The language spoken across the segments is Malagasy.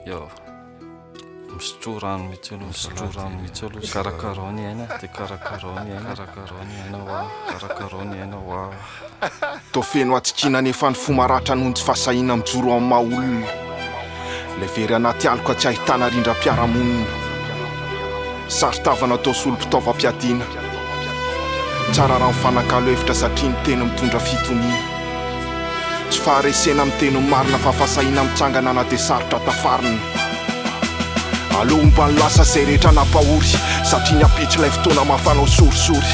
Yo. Misotroa rano mihitsy aloha, misotroa rano mihitsy aloha. Karakarao ny aina, dia karakarao ny aina, karakarao ny aina hoa, karakarao ny aina hoa. Toa feno hatsikiana nefa ny fo maratra noho ny tsy fahasahiana mijoro amin'ny maha olona. Ilay very anaty aloka tsy ahitana rindram-piarahamonina. Saron-tavana toa solom-pitaovam-piadiana. Tsara raha mifanakalo hevitra satria ny teny mitondra fitoniana. Tsy faharesena miteny ny marina fa fahasahiana mitsangana na dia sarotra tafarina. Aleo homba ny lasa izay rehetra nampahory satria ny ampitso ilay fotoana mahafanao sorisory.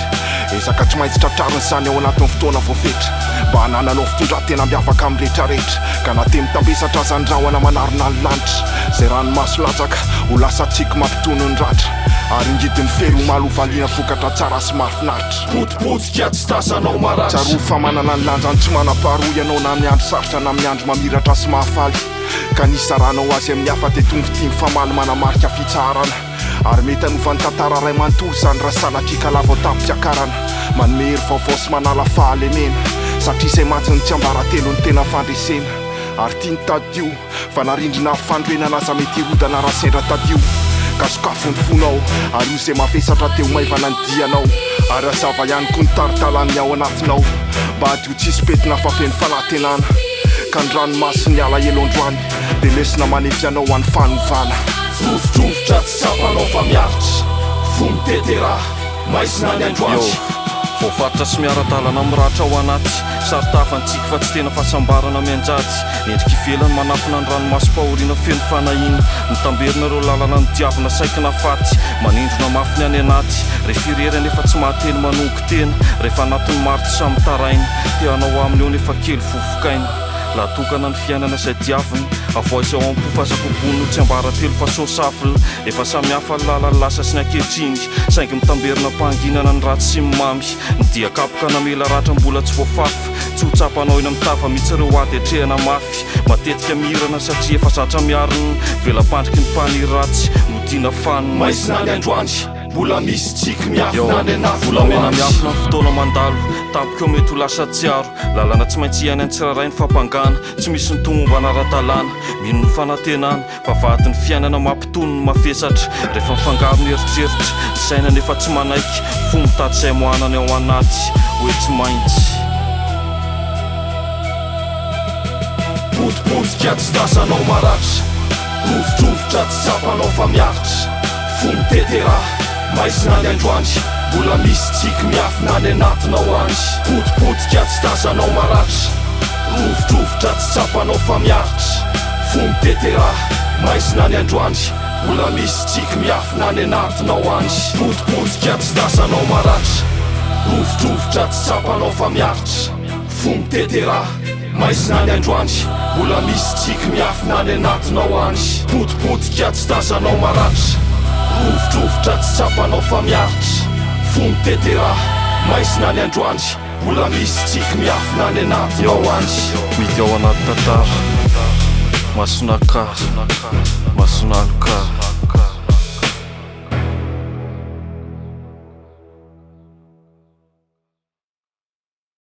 Ezaka tsy maintsy tratrarina izany ao anatin'ny fotoana voafetra mba hanananao fitondran-tena miavaka amin'ny rehetrarehetra ka na dia mitambesatra aza ny rahona manarona ny lanitra izay ranomaso latsaka ho lasa tsiky mampitony ny ratra ary ngidin'ny fery omaly ho valiana vokatra tsara sy mahafinaritra. Potipotika tsy tazanao maratra. Tsarovy fa manana ny lanjany tsy manam-paharoa ianao na amin'ny andro sarotra na amin'ny andro mamiratra sy mahafaly. Ka ny hizaranao azy amin'ny hafa dia tonga tia mifamaly manamarika fitsaharana. Ary mety hanova ny tantara iray manontolo izany raha sanatria ka lavo an-tampon-piakarana. Manome hery vaovao sy manala fahalemena. Satria izay mantsy no tsiambaratelo ny tena fandresena. Ary tia ny tadio. Fa na rindrina avy fanorenana aza mety hirodana raha sendra tadio. Ka sokafy ny fonao, ary io izay mavesatra dia ho maivana ny dianao. Ary hazava ihany koa ny tari-dalan'ny ao anatinao. Mba hadio tsisy pentina fa feno fanantenana. Ka ny ranomason'ny alahelo androany dia lesona manefy anao ho an'ny fanovana. Rovidrovitra tsy tsapanao fa miaritra, fo mitete raha. Maizina ny androany. Yo. Voafaritra sy miara-dalana amin'ny ratra ao anaty. Saro-tava ny tsiky fa tsy tena fahasambarana mianjady. Ny endrika ivelany manafina ny ranomasom-pahoriana feno fanahiana. Mitamberina ireo lalana nodiavina saiky nafaty. Manindrona mafy ny any anaty. Rehefa irery anefa tsy mahateny manongo tena. Rehefa anatin'ny maro tsy sahy mitaraina. Te hanao aminy eo nefa kely vovokaina. Lahatokana ny fiainana izay diavina. Avoahy izay ao am-po fa aza kobonina ho tsiambaratelo fa sao safl. Efa samy hafa ny lalan'ny lasa sy ny ankehitriny. Saingy mitamberina am-pahanginana ny ratsy sy ny mamy. Ny dia kapoka namela ratra mbola tsy voafafa. Tsy ho tsapanao eny amin'ny tava mihitsy ireo ady atrehana mafy. Matetika mihirana satria efa zatra miarina. Vela-pandriky ny mpaniry ratsy, nodiana fanina. Maizina ny androany, mbola misy tsiky miafina any anatinao Volamena any. miafina ny fotoana mandalo, tampoka eo mety ho lasa tsiaro. Lalana tsy maintsy iainan'ny tsirairay ny fampangana, tsy misy ny tomombana ara-dalàna. Mino ny fanantenana. Vavahadin'ny fiainana mampitony ny mavesatra Rehefa mifangaro ny eritreritra Ny saina nefa tsy manaiky Fo mitady izay amoahana ny ao anaty Hoe tsy maintsy. Potipotika tsy tazanao maratra Rovidrovitra tsy tsapanao fa miaritra Fo mitete ra Maizina ny androany Mbola misy tsiky miafina any anatinao any Potipotika tsy tazanao maratra Rovidrovitra tsy tsapanao fa miaritra Fo mitete ra Maizina ny androany Mbola misy tsiky miafina any anatinao any Potipotika tsy tazanao maratra Rovidrovitra tsy tsapanao fa miaritra Fo mitete ra Maizina ny androany Mbola misy tsiky miafina any anatinao any Potipotika tsy tazanao maratra Rovidrovitra tsy tsapanao fa miaritra Fo mitete ra Maizina ny androany Mbola misy tsiky miafina any anatinao any. Midy ao anaty tantara Masonakà Masonaloka.